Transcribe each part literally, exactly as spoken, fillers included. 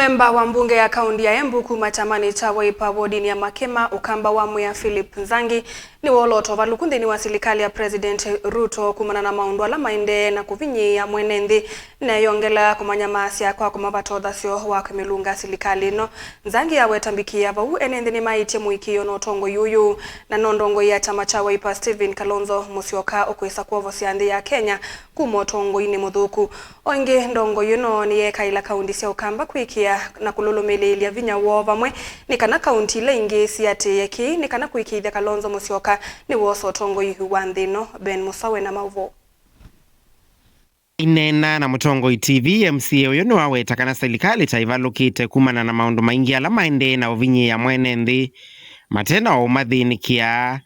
Memba wa mbunge ya kaunti ya Embu kuma kyamanĩ kya Wiper wodinĩ ya Makema, Ũkamba wa Mwĩa Philip Nzangi, nĩwoolota ũvalũku nthĩnĩ wa silikalĩ ya President Ruto kumana na maũndũ ala maendee na kũvinyĩĩa mwene nthĩ, na eyongelea kũmanyamaasya kwa kũmavata ũthasyo wa kũmĩlunga silikalĩ ĩno. Nzangi aweta mbikĩa vau, ene nthĩ nĩmaĩtye mũĩkĩĩo na ũtongoi ũyũ, na no ndongoi ya kyama kya Wiper Stephen Kalonzo Musyoka ũkwĩsa kwovosya nthĩ ya Kenya kuma ũtongoinĩ mũthũku. O ĩngĩ, ndongoi ĩno nĩyekaĩla kaunti sya Ũkamba kwĩkĩa na kũlũlũmĩlĩĩlya vinya woo vamwe nĩ kana kaunti ila ingĩ siatĩĩe kĩĩ nĩ kana kũĩkĩĩthya Kalonzo Musyoka nĩwoosa ũtongoi wa nthĩ ĩno. Ben Mũsawe na maũvoo. Aineena na Mũtongoi T V, M C A ũyũ nĩwaweta kana silikalĩ ta ĩvalũkĩte kumana na maũndũ maingĩ ala maendee na ũvinyĩĩa mwene nthĩ, mate na ũmathĩnĩkĩa,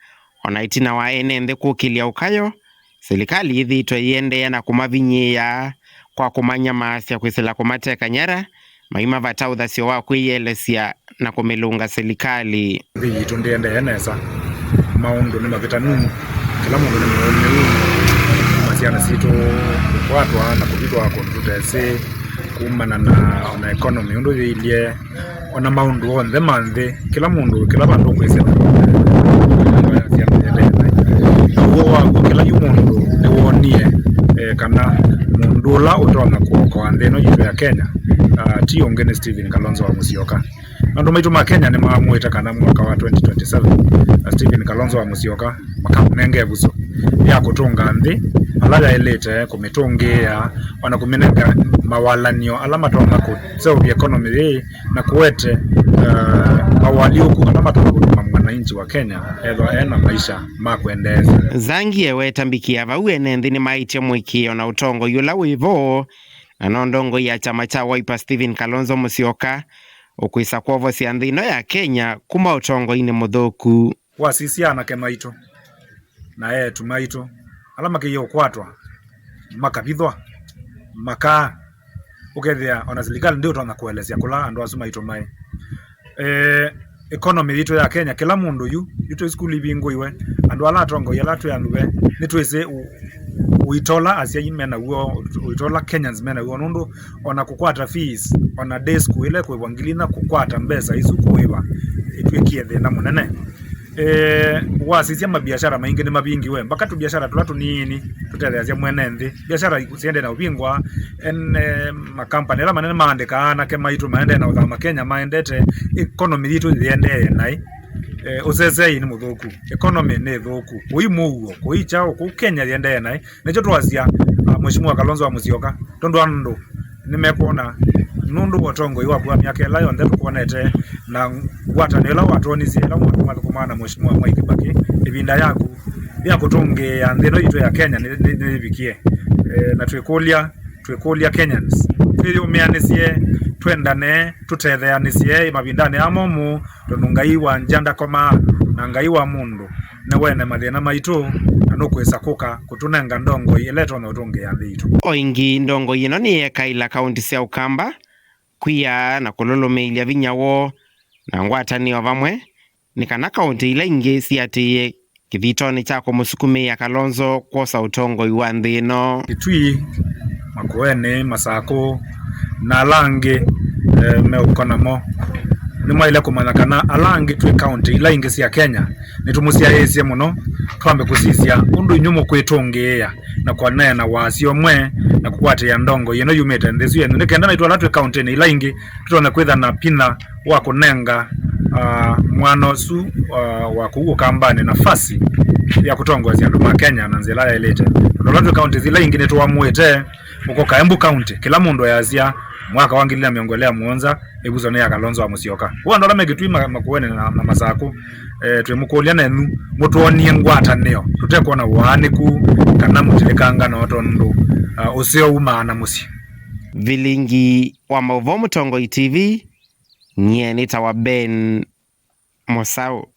o na ĩtina wa ene nthĩ kũkĩlya ũkayo, silikalĩ yĩthĩĩtwe ĩendeea na kũmavinyĩĩa kwa kũmanyamaasya kwĩsĩla kũmateka nyara, maimavata ũthasyo wa kwĩyĩelesya na kũmĩlũnga silikalĩ. Nthĩ yitũ ndĩendee nesa. Maũndũ nĩ mavĩtanu. Kĩla mũndũ nĩ mũũmĩu. Kuma syana sitũ kũkwatwa na kũvithwa kũndũ tũtesĩ, kumana na ona economy ũndũ yĩilye, ona maũndũ onthe ma nthĩ, kĩla mũndũ, kĩla vandũ ũkwĩsĩla. Na ũw'o waku, kĩla yu mũndũ nĩwonie, eh, kana mũndũ ũla ũtonya kũokoa nthĩ ĩno yitũ ya Kenya, ah, ti ũngĩ nĩ Stephen Kalonzo wa Musyoka. Andũ maitũ ma Kenya nĩmaamũĩte kana mwaka wa twenty twenty-seven, na Stephen Kalonzo wa Musyoka makamũnenga ĩvuso ya kũtũnga nthĩ ala yaĩlĩte, kũmĩtũngĩĩa, o na kũmĩnenga mawalanio ala matonya kũseũvya economy yĩĩ na kũete, uh, mawalyũku ala matonya kũtuma mwananchi wa Kenya ethwa e na maisha ma kwendeesya. Nzangi eweta mbikĩa vau, ene nthĩ nĩmaĩtye mũĩkĩĩo na ũtongoi ũla wĩ vo, na no ndongoi ya kyama kya Wiper Stephen Kalonzo Musyoka ũkwĩsa kwovosya nthĩ ĩno ya Kenya kuma ũtongoinĩ mũthũku. Wasisya anake maitũ na eĩtu maitũ ala makĩie ũkwatwa, makavithwa, makaa, ũkethĩa ona silikalĩ ndĩũtonya kũelesya kũla andũ asu maitũ maĩ. Eh, economy yitũ ya Kenya, kĩla mũndũ yu, yu twĩ sukulu ivingũiwe, andũ ala atongoi ala twĩ andũ ve, nĩtwĩsĩ ũ-, ũito ũla asyai me naw'o, ũito ũla Kenyans me naw'o, nũndũ ona kũkwata fees, ona day school ĩla ĩkũĩvwa ngili inya, kũkwata mbesa isu kũĩva ĩtw'ĩkie thĩna mũnene. Eh, wasisya mabiashara maingĩ nĩmavingiwe, mpaka tũbiashara tũla tũnini tũtetheasya mwene nthĩ. Biashara siendee na ũvingwa, ene makampani ala manene maandĩkaa anake maitũ maendee na ũthama Kenya maendete, economy yitũ yĩendee naĩ. Eh, ũsesei nĩ mũthũku, economy nĩ thũku, kũi mũuo, kũi kyaũ, kũu Kenya yĩendee naĩ. Nĩkyo twasya, ah, Mheshimiwa Kalonzo wa Musyoka, tondũ andũ nĩmekwona nũndũ wa ũtongoi waku wa myaka ĩla yonthe tũkwonete, na ngwatanĩo ĩla watwonisye ĩla mwaka mwathũkũmaa na Mheshimiwa Mwai Kibaki, ĩvinda yaku ya kũtũngĩĩa nthĩ ĩno yitũ ya Kenya nĩ, nĩ, nĩyĩvikie. Eh, na twĩkũlya, twĩkũlya Kenyans, twĩyũmĩanĩsye, twendane, tũtetheanĩsye mavindanĩ aa momũ, tondũ Ngai wa ngya ndakomaa, na Ngai wa mũndũ nĩwene mathĩna maitũ, na nũkwĩsa kũka kũtũnenga ndongoi ĩla ĩtonya ũtũngĩĩa nthĩ yitũ. O ĩngĩ, ndongoi ĩno nĩyekaĩla kaunti sya Ũkamba kwia na kũlũlũmĩĩlya vinya woo na ngwatanĩo vamwe, nĩ kana kaunti ila ingĩ siatĩĩe kĩthitonĩ kya kũmũsukumĩĩa Kalonzo kwosa ũtongoi wa nthĩ ĩno. Kitui, Makueni, Masakũ, na ala angĩ, eh, meũka namo. Nĩmwaĩle kũmanya kana ala angĩ twĩ kaunti ila ingĩ sya Kenya nĩtũmũsyaĩĩsye mũno, twambe kũsisya ũndũ inyw'ĩ mũkwĩtũngĩĩa na kũneena wasya ũmwe na kũkwatĩĩa ndongoi ĩno yumĩte nthĩ ĩsu yenyu, nĩ kenda naitũ ala twĩ kauntinĩ ila ingĩ tũtonya kwĩtha na vinya wa kũnenga, ah, mwana ũsu, ah, wa kũu Ũkambanĩ nafasi ya kũtongoesya andũ ma Kenya na nzĩa ĩla yaĩlĩte. Tondũ ala twĩ counties ila ingĩ nĩtũamũĩte ũkoka Embu County, kĩla mũndũ easya mwaka wa ngili na mĩongo ĩlĩ na mũonza ĩvuso nĩ ya Kalonzo wa Musyoka. Ũu andũ ala me Kitui, ma-, Makueni na, na Masakũ, eh, twĩmũkũlya nenyu mũtwonie ngwatanĩo tũtekwona ũaanĩku kana mũtilĩkangano tondũ, ah, ũseo umaa na mũsyĩ. Vilingi wa maũvoo Mũtongoi T V, nyie nĩtawa Ben Mũsaũ.